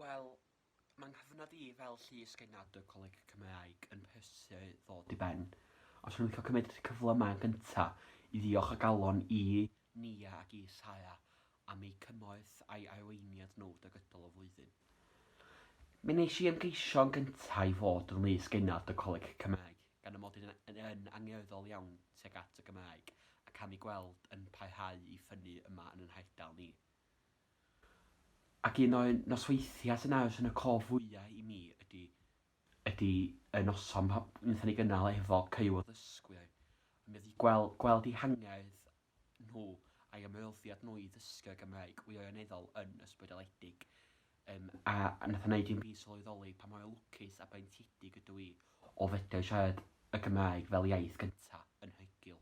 Wel, mae nghyfnod i fel Llys Gennad y Coleg Cymraeg yn prysur ddod i ben, ond 'swn i'n licio cymryd y cyfle yma yn gynta' i ddiolch o galon i Nia ac i Sara am eu cymorth a'i arweiniad nhw drwy gydol y flwyddyn. Mi wnes i ymgeisio yn gynta' i fod yn Lys Gennad y Coleg Cymraeg gan y mod i'n yn angerddol iawn tuag at y Gymraeg ac am ei gweld yn parhau i ffynnu yma yn yn hardal ni. Ac un o'r nosweithiau sy'n aros yn y cof fwya i mi ydy ydy y noson pan wnaethon ni gynnal efo criw o ddysgwyr. A mi oedd gweld, gweld eu hangerdd nhw a'i ymroddiad nhw i ddysgu'r Gymraeg wirioneddol yn ysbrydoledig. Um, a, a nath o wneud i mi sylweddoli pa mor lwcus a breintiedig ydw i o fedru siarad y Gymraeg fel iaith gyntaf yn rhugl.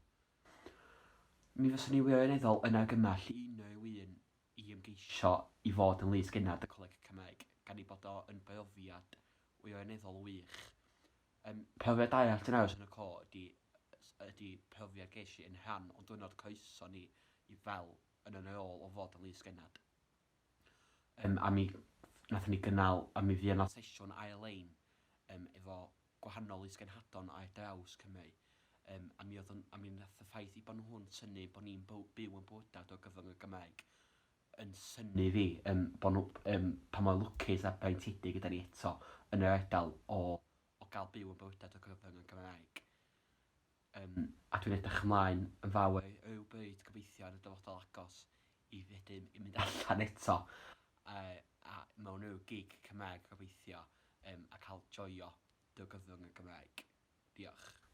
Mi fyswn i wirioneddol yn argymell i unrhyw un i ymgeisio i fod yn Lys Gennad y Coleg Cymraeg gan ei bod o yn brofiad wirioneddol wych. Um, profiad arall sy'n aros yn y co ydy, ydy profiad ges i yn rhan o'n diwrnod croeso ni i fel yn yn ôl o fod yn Lys Gennad. Um, a mi nathon ni gynnal, a mi fuo 'na sesiwn ar-lein um, efo gwahanol lysgenhadon ar draws Cymru. Um, a mi oedd yn, a mi nath y ffaith i bod nhw'n synnu bod ni'n byw, byw yn bywydau drwy gyfrwng y Gymraeg yn synnu fi um, bod nhw, um, pa mor lwcus a breintiedig yda ni eto yn yr ardal o, o gael byw yn bywydau drwy gyfrwng y Gymraeg. Yym, a dwi'n edrych ymlaen yn fawr rywbryd gobeithio yn y dyfodol agos i fedru i mynd allan eto yy a mewn ryw gig Cymraeg gobeithio yym a cael joio drwy gyfrwng y Gymraeg. Diolch.